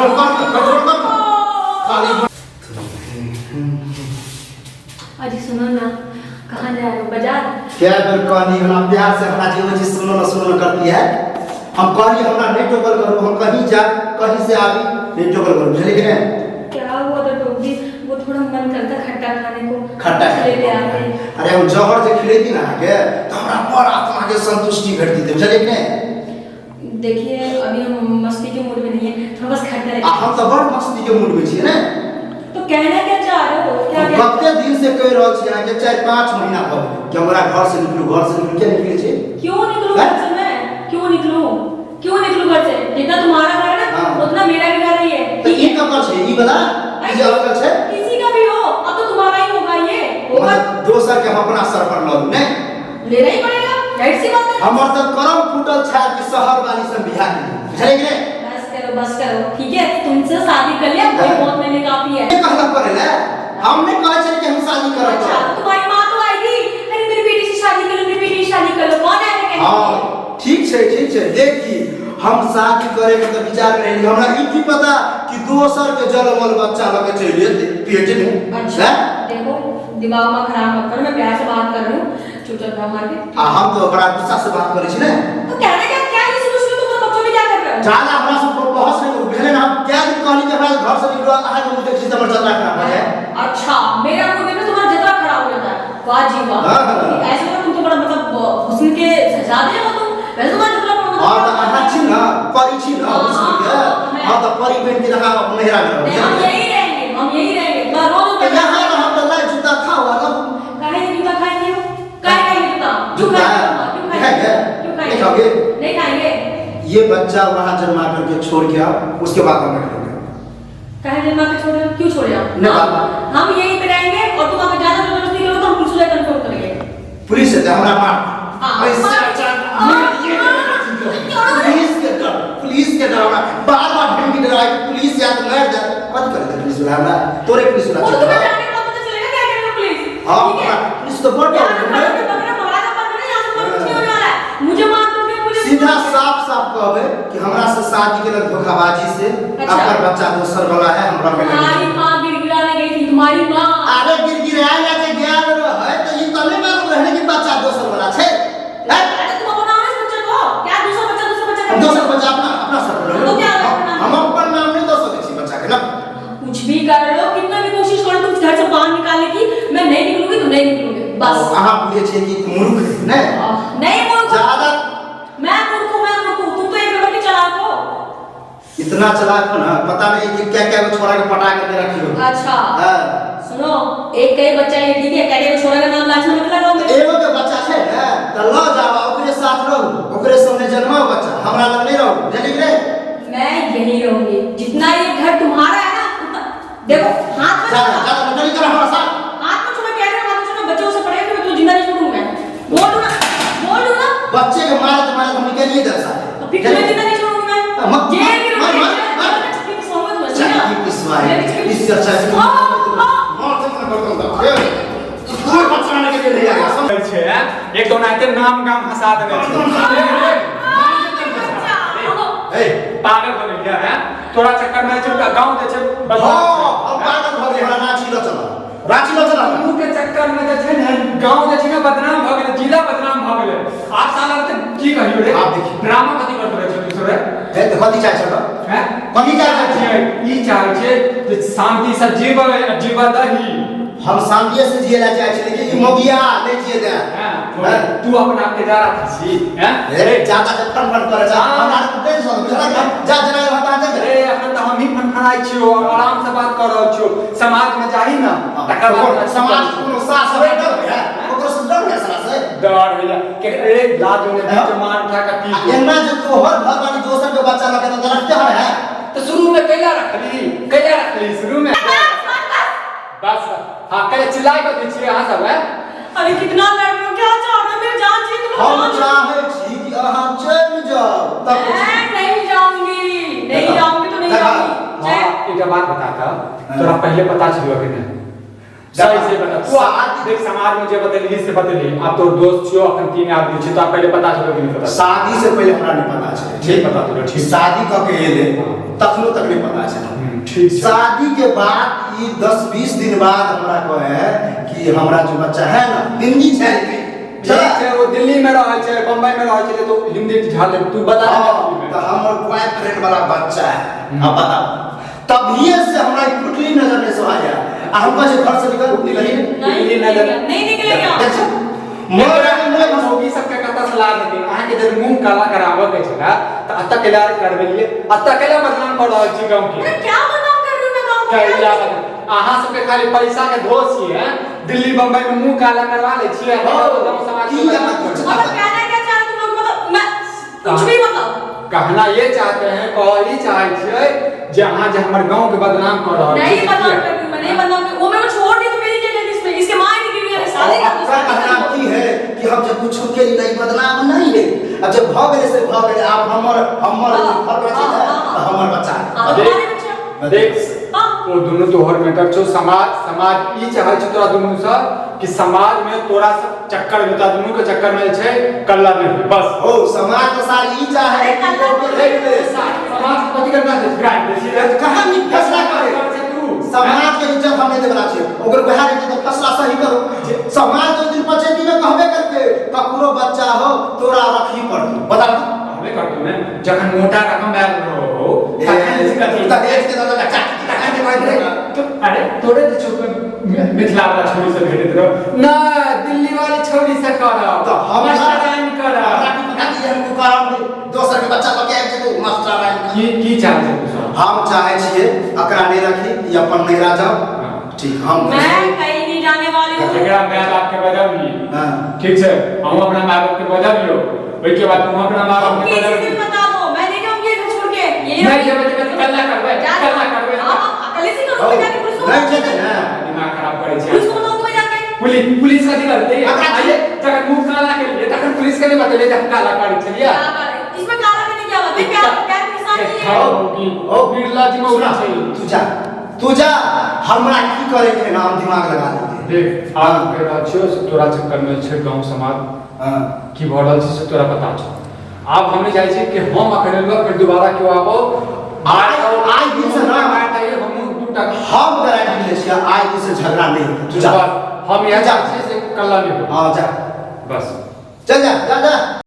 Control कर ना, control कर ना। खाली अजी सुनो ना, कहाँ जा रहे हो? बाजार? क्या बेर कहनी हमरा प्यार से, हमरा जे चीज सुनो ना, सुनो ना करती है। हम कहली हमरा नहीं टोकल करू, हम कहीं जा कहीं से आबी नहीं टोकल करू, बुझलिए कि नहीं? क्या हुआ था टोक दी? वो थोड़ा मन करता खट्टा खाने को। खट्टा ले ले आते। अरे हम जहर जे खिलेती ना अहाँके तऽ हमरा बड़ आत्मा के संतुष्टि भेटती, बुझलिए कि नहीं? देखिए, अभी हम मस्ती के मूड में नहीं है, थोड़ा बस खट्टा ले। आ हम तऽ बड़ मस्ती के मूड में छियै ने। तो कहना क्या चाह रहे हो? क्या हम क्या? कते दिन से कहि रहल छी अहाँके, 4-5 महीना भऽ गेल कि हमरा घर से निकलू, घर से निकलू। किया निकलै छी? क्यों निकलूं हैं? घर से मैं? क्यों निकलूं, क्यों निकलूं घर से? जितना तुम्हारा घर है ना, उतना मेरा भी घर ही है। तऽ ठीक ई है? ककर छै? ई वाला ई जे अलग छै? किसी का भी हो, अब तो तुम्हारा ही होगा ये, होगा। मतलब दोसर के हम अपना सर पर लऽ लू ने? लेना ही पड़ेगा, जाहिर सी बात है। हमर तऽ करम फूटल छायल कि शहर वाली से बियाह केली, बुझलियै कि नहि? बस करो, बस करो, ठीक है? तुमसे शादी कर लिया वही बहुत मेरे लिए काफी है। के कहलक करै लए? हम नहि कहै छियै कि हम शादी करब। अच्छा, तो तुम्हारी माँ तो आएगी, अरे मेरी बेटी से शादी कर लो, मेरी बेटी से शादी कर लो। कौन आएगा कहने के लिए? हाँ, ठीक छै, ठीक छै। देखी, हम शादी करे के तऽ विचार करे रही, हमरा ई की पता कि दोसर के जलमल बच्चा लऽ के चलि एतै पेट में। अच्छा। हैं? देखो, दिमाग में खराब मत करो, मैं प्यार से बात कर रही हूँ, चुपचाप रहो मार के। आ हम तऽ बड़ा गुस्सा से बात करै छी ने। तो कहना क्या, क्या ये सोच रहे हो तुम? बच्चों में क्या कर रहे हो? ज्यादा हमरा से बहस नहि करू, बुझलियै ने? हम कए दिन कहली कि हमरा घर से निकलो, अहाँके मुँह देखै छी तऽ हमर जतरा खराब भऽ जाय। अच्छा, मेरा मुंह देखो, तुम्हारा जतरा खराब हो जाता है? वाह जी वाह। हाँ। ऐसे तो तुम तो बड़ा मतलब हुस्न के शहजादे हो तुम, वैसे तुम्हारा जतरा बड़ा हँ तऽ अहाँ छी ने, परी छी ने हाँ, हुस्न के। हाँ, हँ तऽ परी बनि के अहाँ नैहरा मे रहू। नहीं, हम यही रहेंगे, हम यही रहेंगे, तुम्हारा रोज तऽ यहाँ रहब तऽ लाइ जूता खाउ आ रहू। काहे नहीं जूता खाएंगे हो? काहे खाएंगे जूता? क्यों जूता? खाएंगे? हाँ, क्यों नहीं खाएंगे? खाएंगे? क्यों नहीं खाएंगे? खाओगे? नहीं खाएंगे। ये बच्चा वहाँ जन्मा करके छोड़ के आओ, उसके बाद हम रखेंगे। काहे जन्मा के छोड़े? क्यों छोड़े हम? नहीं, हम बाबा। हम यहीं पे रहेंगे और तुम अगर ज्यादा जबरदस्ती करो तो हम पुलिस को कंफर्म करेंगे। पुलिस से हमरा मार। हाँ, ऐसे मार। अच्छा, पुलिस के डर, पुलिस के डर हमरा बार बार ढंगी डराए कि पुलिस या तो मार दे। कथी करे पुलिस वाला हमरा? तोरे पुलिस वाला वो तो छै। तुम्हें जाने के बाद पता चलेगा क्या करेगा पुलिस। हाँ, ठीक है? पुलिस तो बड़ यहाँ डर तो खड़े होकर बकरा महाराजा बन रहे हैं, यहाँ से तुम्हें कुछ नहीं होने वाला है। मुझे मार दोगे, मुझे सीधा साफ साफ कहबे कि हमरा से शादी केलक धोखाबाजी से। अच्छा। अपन बच्चा दोसर वाला है, हमरा के तुम्हारी माँ गिड़गिड़ाने गई थी, तुम्हारी माँ। अरे गिड़गिड़ाए जे ज्ञान रहे तऽ ई तऽ नहि मालूम रहे कि बच्चा दोसर वाला छै, हैं? अरे तुम अपना नाम है इस बच्चे को क्या दूसरा बच्चा, दूसरा बच्चा हम दोसर बच्चा अपना अपना सर पर तो क्या हम अपना नाम? हम अपन नाम नहि दऽ सकै छी बच्चा के ना। कुछ भी कर लो, कितना भी कोशिश करो तुम घर से बाहर निकालने की, मैं नहीं निकलूंगी तो नहीं निकलूंगी, बस। अहाँ बुझै छियै कि मूर्ख है नहि? नहीं मूर्ख हूँ। ज्यादा मैं मूर्ख हूँ, मैं मूर्ख हूँ, तुम तो एक नंबर के चालाक हो। इतना चलाक हो ना, पता नहीं कि क्या क्या छोड़ा के पटा करके रखी हो। अच्छा। हाँ। सुनो, एक कई बच्चा ये ठीक है, कह छोरा का नाम लाछन मत लगाओ मेरे। एगो के बच्चा छै ने तऽ लऽ जाओ, ओकरे साथ रहू, ओकरे संगे जन्माओ बच्चा, हमरा लग नहि रहू, बुझलियै कि नहि? मैं यही रहूंगी, जितना ये घर तुम्हारा है ना उतना देखो हाथ में ज्यादा ज्यादा नकली कर हमरा साथ। हाथ में छोड़ो, कह रहे हो, हाथ में छोड़ो, बच्चों से पड़ेगा फिर तो जिंदा नहीं छोड़ूंगा मैं, बोल दूं ना, बोल दूं ना। बच्चे के मारत मारत हम निकलिए दे साथ। तो फिर तुम्हें जिंदा नहीं छोड़ूंगा मैं। मत- जेल में मत- रहूंगी, मत- जेल मत- में चक्की पिसवाऊंगा तुम्हें, सुना? चक्की पिसवाए। जेल में चक्की इससे अच्छा है कि- हाँ, हाँ। मार से मना कर दूंगा। कोई बच्चा आने के लिए नहीं आएगा, समझ? छै एक तो ओनाहिते नाम गाम हंसा देने छै। ए, पागल बन गया है तोरा चक्कर में छै गांव जे छै बदनाम हाँ, छै। हम पागल भऽ गेलियै, हमरा राँची लऽ चलऽ, राँची लऽ चलऽ हमरा। तू के चक्कर में जे छै ने गांव जे छै ने बदनाम भऽ गेलै, जिला बदनाम भऽ गेलै। आब साला के की कहियो रे? आब देखी। ड्रामा कथी करत रहै छै तू सब रे? हे, तऽ कथी चाहै छह? हैं? कथी चाहै छह? छियै ई चाहै छियै जे शांति से जीव जीव दही। हम शांतिये से जिए ला चाहै छी, लेकिन ई मौगिया नहि जिए दे। हैं? तू अपना आप के जा रहा छी हैं? रे ज्यादा जे फन फन करे छै हाँ। हमरा आर के टेंशन बुझलक ने? जा जना हटा दे। अरे अखन तऽ हमही फनफनाइ छियौ, आराम से बात कर रहल छियौ। समाज में जाही ना तकर बाद समाज के कोनो सास है, डर है ओकरो से, डर है सास है। डर होइया के रे लाज ने बीच मार उठा के पी। आ एना जे तोहर घर वाली दोसर के बच्चा लगे तऽ रखते हर है। तऽ शुरू में कैला रखली, कैला रखली शुरू में? बस हाँ, कैला चिल्लाइ कऽ दै छियै अहाँ सब हैं? अरे कितना लड़ रहे हो, क्या चाह रहे हो? मेरी जान चाहिए तुम? हम चाहे छी कि अहाँ चलि जाउ तब मैं नहीं जाऊंगी, नहीं जाऊंगी तो नहीं देखा। जाऊंगी। हाँ, एकटा बात बता तऽ तोरा पहिले पता छलौ कि नहि? सही से बता तू। शादी देख, समाज में जे बतेली से बतेली। आब तोर दोस्त छियो, अखन तीन आदमी छी, तो पहिले पता छलो कि नहीं पता? शादी से पहिले हमरा नहीं पता छै। ठीक पता तोरा, ठीक। शादी कऽ के एले तखनो तक नहीं पता छै। ठीक छै। शादी के बाद ई 10-20 दिन बाद हमरा कहे कि हमरा जो बच्चा है ना हिंदी छै। ठीक छै, वो दिल्ली में रहै छै, बम्बई में रहै छै, तो हिंदी झाड़ ले तू बता। हाँ, तो हमर बॉयफ्रेंड वाला बच्चा है। अब बताओ, तभिए से हमरा ई फुटली नजर नहीं सोहाया आ हम कहै छै घर से निकल निकलिए। नहीं दिल्ली नजर- निकलेगा, नहीं निकलेगा। देख छै, मोर मोर मौगी सबके कतऽ सलाह देथिन? अहाँके जब मुंह काला कराबऽ के छला तऽ अतऽ कैला करबेलियै? अतऽ कैला बदनाम कऽ रहल छी गाँव के? अरे, क्या बदनाम कर रही हूँ मैं गाँव के? कैला बदनाम? अहाँ सबके खाली पैसा के धोस छियै हैं? दिल्ली बम्बई में मुंह काला करवा लै छियै आ गाँव समाज के की बदनाम अहाँ करै छियै। मतलब कहना क्या चाह रहे हो तुम लोग? मतलब मैं कुछ भी बताओ। कहना ये चाहते हैं, कहल ई चाहै छियै जे अहाँ जे हमर गाँव के बदनाम कऽ रहल नहीं छियै। बदनाम कर रही हूँ मैं, नहीं बदनाम कर। वो मेरे को छोड़ दी तो मेरी क्या गलती इसमें? इसके माँ निकली हुई है, शादी कर दो, ओकरा शादी कहना कर दो। की है कि हम जब कुछ के लिए नहीं बदनाम नहीं है। अब जब भऽ गेलै से भऽ गेलै। आब हमर हमर हाँ, घर बच्चा हाँ, है हाँ, तऽ हमर बच्चा है। हाँ, तुम्हारे बच्चा। देख, हाँ। ओ दुनू तोहर मैटर छौ। समाज समाज ई चाहै छै तोरा दुनू सँ कि समाज में तोरा सब चक्कर में, तोरा दुनू के चक्कर में जे छै कल्ला नहि होय बस। ओ समाज के सार ई चाहे अरे कि कल्ला लोग के रहि ले। समाज के कथी करना छै? गाय दै छियै। कहाँ नीक फैसला करे? छै तू समाज के इज्जत हम नहीं देवला छियै। ओकर वएह रहै तऽ फैसला सही करो। समाज ओहि दिन पंचायती में कहबे करते, ककरो बच्चा हो तोरा रखही पड़तौ। बता तू। हमे करतौ ने, जखन मोटा रकम आयल रहो तखन जे कथी दहेज के दऽ दऽ तखन जे कहैत रहे अरे तोरे जे छौ मिथिला वाला छोरी से भेटैत रहो ना, दिल्ली वाली छोरी से करब, तऽ हमरा मास्टराइन करब। हमरा की पता कि हम करब नहि। दोसर के बच्चा लऽ के आबि जेतौ मास्टर। की की चाहै छै तू सब? हम चाहे छियै एकरा नहि रखी, ई अपन नैहरा जाओ। ठीक हम मैं कहीं नहीं जाने वाली हूँ। एकरा माय बाप के बजबिही। ठीक छै, हम अपना माय बाप के बजबियौ, ओहिके बाद तुम अपना माय बाप के किसी बजबिही। दिन बता दो, मैं नहीं जाऊंगी ये घर छोड़ के। ये नहीं जेबै जेबै तऽ कल्ला करबै, जा- कल्ला करबै। हाँ, हाँ, कल से करूंगी जाके पुलिस को। नहि जेतै ने। दिमाग खराब करै छै। पुलिस को बताऊंगी मैं जाके। पुलिस पुलिस कथी करतै? अकरा आइए, जखन मुंह काला केलियै तखन पुलिस के नहि बतेलियै जे हम काला करै छलियै? क्या करे? इसमें काला करने क्या बात है? प्यार प्यार के निशानी है। ओ निर्लज मौगी छै। तू जा, तू जा, हमरा की करे के नाम दिमाग लगा लेते। देख, आब कहि रहल छियौ से तोरा चक्कर में छै गाँव समाज की भऽ रहल छै से तोरा पता छौ। आब हम नहि चाहै छी कि हम अखन एलहुँ फेर दोबारा केओ आबो। आइ दिन से ना। हमहूँ दूटा हम गारंटी लै छियै, आइ दिन से झगड़ा नहीं होतै। तू जा। बस, हम इएह चाहै छियै से कल्ला नहि हो। हाँ, जा। बस। चल जा, जा जा।